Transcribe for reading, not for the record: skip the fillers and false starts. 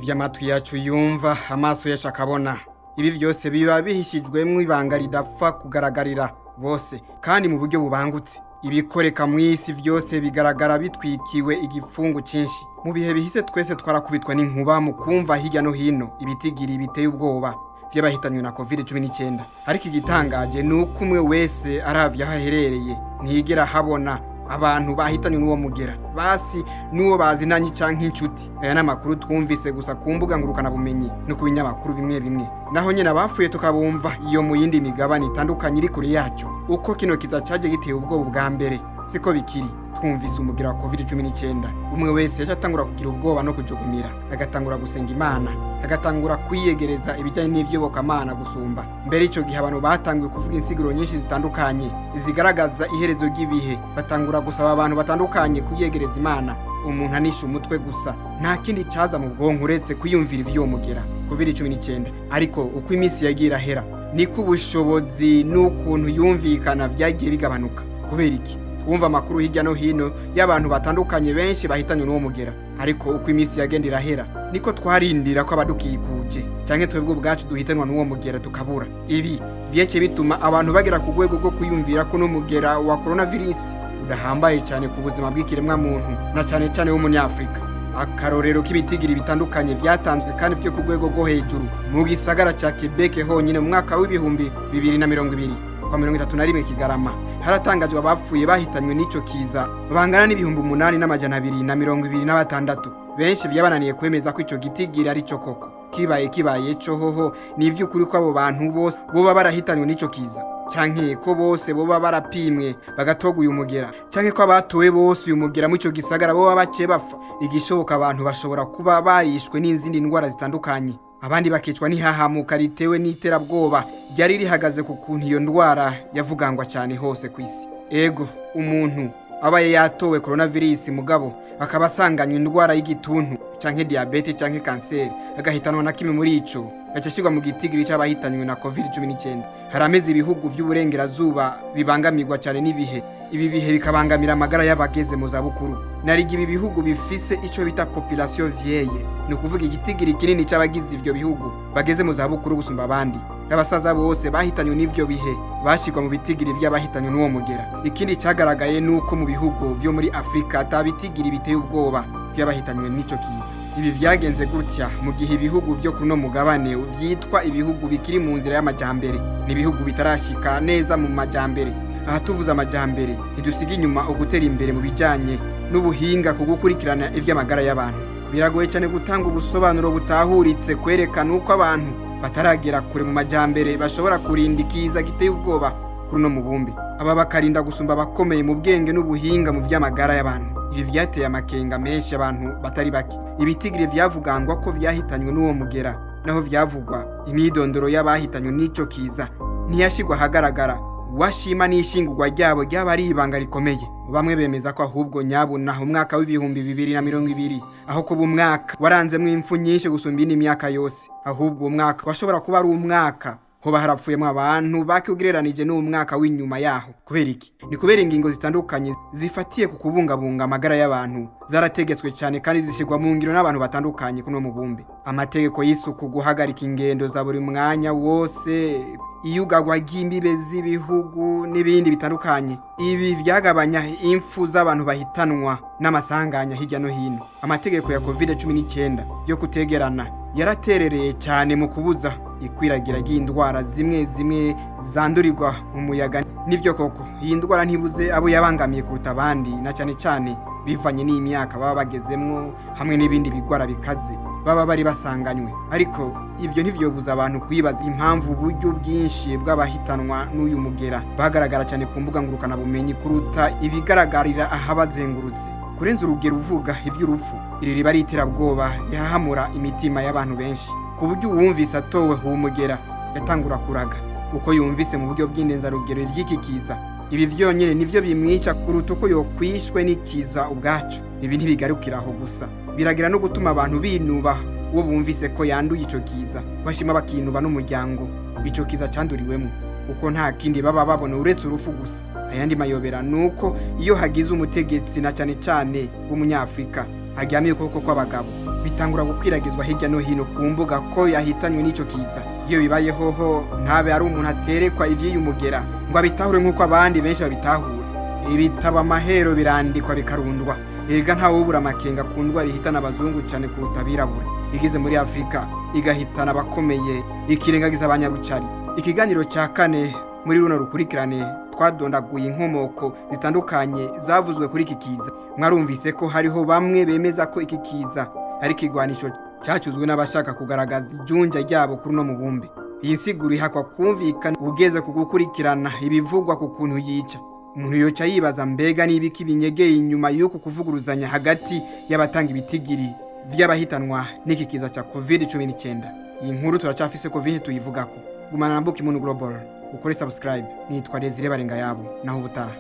Ivyo amatwi yacu yumva, amaso yacu akabona, ibi vyose biba bihishijwemwo ibanga ridapfa kugaragarira bose kandi mu buryo bubangutse. Ibikoreka mw'isi vyose bigaragara bitwikiwe igipfungu cinshi. Mu bihe bihise twese twarakubitwa n'inkuba mu kumva hirya no hino ibitigiri biteye ubwoba vy'abahitanywe na COVID-19. Ariko igitangaje ni uko umwe wese aravye aho aherereye ntiyigera ahabona abantu bahitanywe n'uwo mugera, basi n'uwo bazinanye canke inshuti. Aya ni amakuru twumvise gusa ku mbuga ngurukanabumenyi no ku binyamakuru bimwe bimwe, naho nyene abapfuye tukabumva iyo mu yindi migabane itandukanye iri kure yacu. Uko kino kiza caje giteye ubwoba bwa mbere siko bikiri. Twumvise umugera wa COVID-19, umwe wese yaca atangura kugira ubwoba no kujugumira, agatangura gusenga Imana, agatangura kwiyegereza ibijyanye n'ivyobokamana gusumba mbere. Ico gihe abantu batanguye kuvuga insiguro nyinshi zitandukanye zigaragaza iherezo ry'ibihe, batangura gusaba abantu batandukanye kwiyegereza Imana. Umuntu anisha umutwe gusa, nta kindi caza mu bwonko uretse kwiyumvira ivy'uwo mugera COVID-19. Ariko uko iminsi yagiye irahera, niko ubushobozi n'ukuntu yumvikana vyagiye bigabanuka. Kubera iki? Twumva amakuru hirya no hino y'abantu batandukanye benshi bahitanywe n'uwo mugera, ariko uko iminsi yagenda irahera niko twarindira ko abadukikuje canke twebwe ubwacu duhitanwa n'uwo mugera tukabura. Ibi vyece bituma abantu bagera ku rwego rwo kwiyumvira ko n'umugera wa coronavirus udahambaye cyane ku buzima bw'ikiremwa muntu, na cyane cyane w'umunyafrika. Akarorero k'ibitigiri bitandukanye vyatanzwe kandi vyo ku rwego rwo hejuru: mu gisagara ca Quebec honyine, mu mwaka wa 2020, kwa 31 Kigarama, haratangajwe abapfuye bahitanywe n'ico kiza bangana n'8226. Benshi vyabananiye kwemeza ko ico gitigiri ari co koko. Kibaye kibaye co hoho, ni ivy'ukuri ko abo bantu bose boba barahitanywe n'ico kiza, canke ko bose boba barapimwe bagatoga uyu mugera, canke ko abatowe bose uyu mugera mu ico gisagara boba bace bapfa? Igishoboka, abantu bashobora kuba barishwe n'izindi ndwara zitandukanye, abandi bakicwa n'ihahamuka ritewe n'iterabwoba ryari rihagaze ku kuntu iyo ndwara yavugangwa cyane hose ku isi. Ego, umuntu abaye yatowe coronavirus mugabo akaba asanganywe indwara y'igituntu canke diabete canke kanseri, agahitanwa na kimwe muri ico, gaca ashirwa mu gitigiri c'abahitanywe na COVID-19. Harameze ibihugu vy'uburengerazuba bibangamirwa cyane n'ibihe, ibi bihe bikabangamira amagara y'abageze mu zabukuru. Narigi ibi bihugu bifise ico bita population vieille, ni ukuvuga igitigiri kinini c'abagize ivyo bihugu bageze mu zabukuru gusumba abandi. Abasaza bose bahitanywe n'ivyo bihe bashirwa mu bitigiri vy'abahitanywe n'uwo mugera. Ikindi cagaragaye nuko mu bihugu vyo muri Afrika ata bitigiri biteye ubwoba vy'abahitanywe n'ico kiza. Ibi vyagenze gutya mu gihe ibihugu vyo kuno mugabane vyitwa ibihugu bikiri mu nzira y'amajambere, ni ibihugu bitarashika neza mu majambere. Aha tuvuze amajambere, ntidusiga inyuma ugutera imbere mu bijanye n'ubuhinga ku gukurikirana ivy'amagara y'abantu. Biragoye cyane gutanga ubusobanuro butahuritse kwerekana uko abantu bataragera kure mu majambere bashobora kurinda ikiza giteye ubwoba kuri uno mubumbe, aba bakarinda gusumba abakomeye mu bwenge n'ubuhinga mu vy'amagara y'abantu. Ibi vyateye amakenga menshi abantu batari bake. Ibitigiri vyavugangwa ko vyahitanywe n'uwo mugera, naho vyavugwa, imyidondoro y'abahitanywe n'ico kiza ntiyashigwa ahagaragara. Washima n'ishingurwa ryabo ryaba ari ibanga rikomeye. Bamwe bemeza ko ahubwo nyabuna umwaka wa 2020, aho kuba umwaka waranzemwo impfu nyinshi gusumba indi myaka yose, ahubwo uwo mwaka washobora kuba ari umwaka hoba harapfuyemo abantu bake ugereranije n'umwaka w'inyuma yaho. Kubera iki? Ni kubera ingingo zitandukanye zifatiye ku kubungabunga amagara y'abantu zarategetswe cyane kandi zishyirwa mu ngiro n'abantu batandukanye kuno mubumbe. Amategeko y'isuku, guhagarika ingendo za buri mwanya wose, iyugagwa ry'imbibe z'ibihugu n'ibindi bitandukanye, ibi vyagabanya impfu z'abantu bahitanwa n'amasanganya hirya no hino. Amategeko ya COVID-19 yo kutegerana yaraterereye cyane mu kubuza ikwiragira ry'indwara zimwe zimwe zandurirwa mu muyaga. Nivyo koko, iyi ndwara ntibuze abo yabangamiye kuruta abandi, na cyane cyane bivanye n'imyaka baba bagezemwo hamwe n'ibindi bigwara bikaze baba bari basanganywe. Ariko ivyo ntivyobuza abantu kwibaza impamvu uburyo bwinshi bw'abahitanwa n'uyu mugera bagaragara cyane ku mbuga ngurukanabumenyi kuruta ibigaragarira ahabazengurutse. Kurenza urugero uvuga ivy'urupfu, iri riba ari iterabwoba rihahamura imitima y'abantu benshi, ku buryo uwumvise atowe uwo mugera yatangura kuraga uko yumvise mu buryo bw'indenzarugero ivy'iki kiza. Ibi vyonyene nivyo bimwica kuruta uko yokwishwe n'ikiza ubwacu. Ibi ntibigarukira aho gusa, biragira no gutuma abantu binuba uwo bumvise ko yanduye ico kiza, bashima bakinuba n'umuryango ico kiza canduriwemo, kuko nta kindi baba babona uretse urupfu gusa. Ayandi mayobera nuko iyo hagize umutegetsi, na cyane cyane w'umunyafrika, aryamiye ukuboko kw'abagabo, bitangura gukwiragizwa hirya no hino ku mbuga ko yahitanywe n'ico kiza. Iyo bibaye hoho, ntabe ari umuntu aterekwa ivy'iyumugera ngo abitahure nk'uko abandi benshi babitahura. Ibitabo amahero birandikwa, bikarundwa. Erega ntawubura amakenga ku ndwara ihitana abazungu cyane kuruta abirabura, igeze muri Afurika igahitana abakomeye, ikirengagiza abanyarucari. Ikiganiro cya kane muri runo rukurikirane twadondaguye inkomoko zitandukanye zavuzwe kuri iki kiza. Mwarumvise ko hariho bamwe bemeza ko iki kiza ari ikigwanisho cyacuzwe n'abashaka kugaragaza ijunja ryabo kuri uno mubumbe. Iyi nsiguro ihakwa kumvikana ugeze ku gukurikirana ibivugwa ku kuntu yica. Umuntu yoca yibaza: mbega n'ibiki binyegeye inyuma y'uku kuvuguruzanya hagati y'abatanga ibitigiri vy'abahitanwa n'iki kiza ca COVID-19? Iyi nkuru turacafise ko vyinshi tuyivugako. Gumana na Book Global, ukore subscribe. Nitwa Desire Barenga yabo, naho ubutaha.